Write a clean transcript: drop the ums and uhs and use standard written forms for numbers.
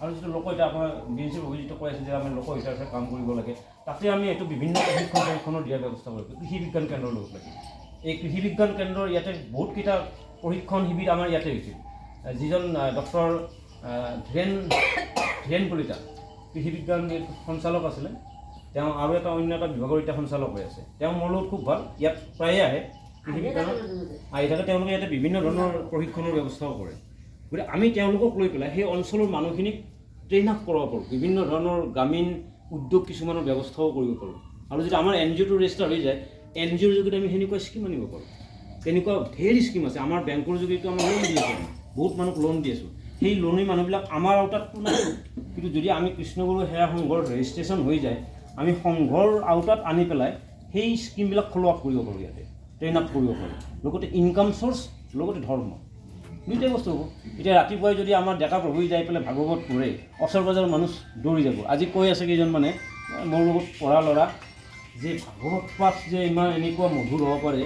আৰু যিটো লোক, এতিয়া আপোনাৰ বি এন চি অভিজিত কৈ আছে যে আমি লোক হিচাপে কাম কৰিব লাগে, তাতে আমি এইটো বিভিন্ন প্ৰশিক্ষণ প্ৰশিক্ষণো দিয়াৰ ব্যৱস্থা কৰিব। কৃষি বিজ্ঞান কেন্দ্ৰৰ লগত লাগি, এই কৃষি বিজ্ঞান কেন্দ্ৰৰ ইয়াতে বহুতকেইটা প্ৰশিক্ষণ শিবিৰ আমাৰ ইয়াতে হৈছিল। যিজন ডক্টৰ ধীৰেণ ধীৰেণ কলিতা কৃষি বিজ্ঞান সঞ্চালক আছিলে, তেওঁ আৰু এটা অন্য এটা বিভাগৰ এতিয়া সঞ্চালক হৈ আছে। তেওঁ মোৰ লগত খুব ভাল, ইয়াত প্ৰায়ে আহে, কৃষি বিজ্ঞানত আহি থাকে। তেওঁলোকে ইয়াতে বিভিন্ন ধৰণৰ প্ৰশিক্ষণৰ ব্যৱস্থাও কৰে। গতিকে আমি তেওঁলোকক লৈ পেলাই সেই অঞ্চলৰ মানুহখিনিক ট্ৰেইন আপ কৰাব পাৰোঁ, বিভিন্ন ধৰণৰ গ্ৰামীণ উদ্যোগ কিছুমানৰ ব্যৱস্থাও কৰিব পাৰোঁ। আৰু যদি আমাৰ এন জি অ'টো ৰেজিষ্টাৰ হৈ যায়, এন জি অ'ৰ যোগেদি আমি সেনেকুৱা স্কীম আনিব পাৰোঁ। তেনেকুৱা ধেৰ স্কীম আছে। আমাৰ বেংকৰ যোগেদিতো আমাৰ লোন দি আছোঁ, আমি বহুত মানুহক লোন দি আছোঁ। সেই লোনী মানুহবিলাক আমাৰ আওতাততো নাই, কিন্তু যদি আমি কৃষ্ণগুৰু সেৱা সংঘৰ ৰেজিষ্ট্ৰেশ্যন হৈ যায়, আমি সংঘৰ আওতাত আনি পেলাই সেই স্কীমবিলাক ফ'ল' আপ কৰিব পাৰোঁ, ইয়াতে ট্ৰেইন আপ কৰিব পাৰোঁ। লগতে ইনকাম চ'ৰ্চ, লগতে ধৰ্ম, দুইটাই বস্তু হ'ব। এতিয়া ৰাতিপুৱাই যদি আমাৰ ডেকা প্ৰভুই যাই পেলাই ভাগৱত পঢ়ে, ওচৰ পাজৰৰ মানুহ দৌৰি যাব। আজি কৈ আছে কেইজনমানে, মোৰ লগত পঢ়া ল'ৰা, যে ভাগৱত পাঠ যে ইমান এনেকুৱা মধুৰ হ'ব পাৰে।